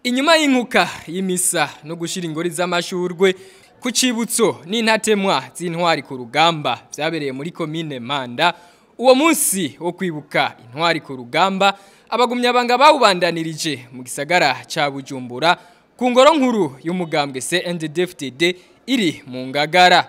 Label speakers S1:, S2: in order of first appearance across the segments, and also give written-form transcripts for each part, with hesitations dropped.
S1: Inyuma y'inkuka y'imisa no gushira ingori z'amashurwe ku cibutso n'intatemwa z'intwari ku rugamba vyabereye muri komine Mpanda, uwo munsi wo kwibuka intwari ku rugamba abagumyabanga bawubandanirije mu gisagara ca Bujumbura ku ngoro nkuru y'umugambwe CNDD-FDD iri mu Ngagara.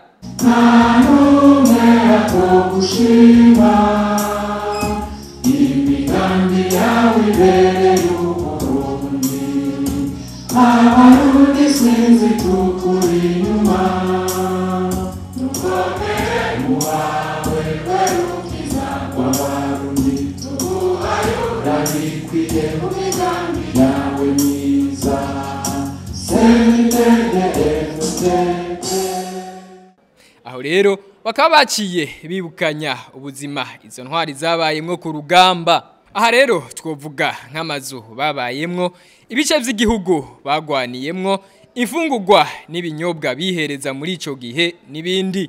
S1: Aho rero bakaba baciye bibukanya ubuzima izo ntwari zabayemwo ku rugamba. Aha rero twovuga nk'amazu babayemwo, ibice vy'igihugu bagwaniyemwo, imfungurwa n'ibinyobwa bihereza muri ico gihe n'ibindi.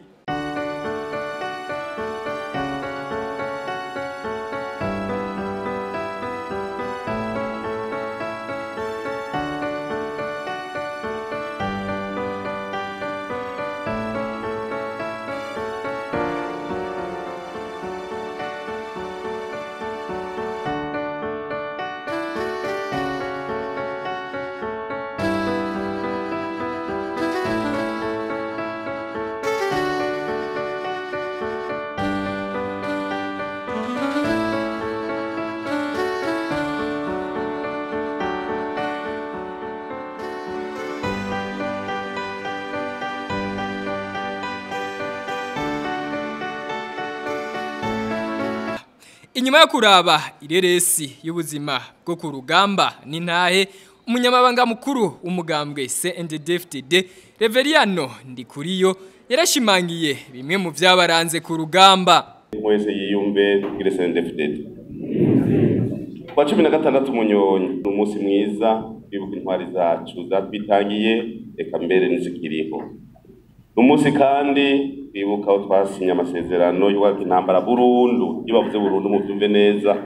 S1: Inyuma yo kuraba ireresi y'ubuzima bwo ku rugamba n'intahe, umunyamabanga mukuru w'umugambwe CNDD-FDD Reveriyano Ndikuriyo yarashimangiye bimwe mu vyabaranze ku rugamba.
S2: Mwese yiyumve tugire CNDD-FDD. Kwa 16 Munyonyo ni umunsi mwiza kwibuka intwari zacu zatwitangiye, eka mbere n'izikiriho. Umunsi kandi twibuka aho twasinye amasezerano y'uguhagarika intambara burundu. Iyo bavuze burundu muvyumve neza,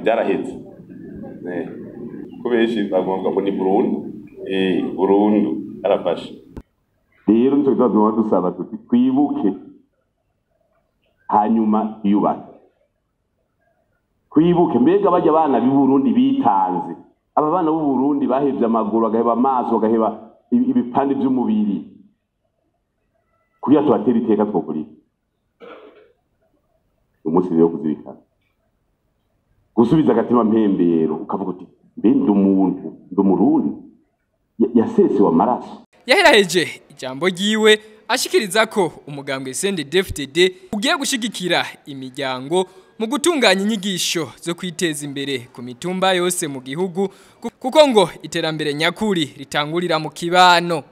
S2: byaraheze. Ko benshi bavuga ngo ni burundu, burundu arafashe. Rero nico gituma dusaba tuti twibuke, hanyuma yubake. Twibuke mbega bajya abana b'i Burundi bitanze. Aba bana b'u Burundi bahevye amaguru, bagaheba amaso, bagaheba ibipande vy'umubiri kugira tubatera iteka twokuri. Umunsi rero kuzirikana, gusubiza agatima mpembero, ukavuga uti mbe ndi umuntu, ndi Umurundi yasesewe amaraso.
S1: Yaheraheje ijambo ryiwe ashikiriza ko umugambwe CNDD-FDD ugiye gushigikira imiryango mu gutunganya inyigisho zo kwiteza imbere ku mitumba yose mu gihugu, kuko ngo iterambere nyakuri ritangurira mu kibano.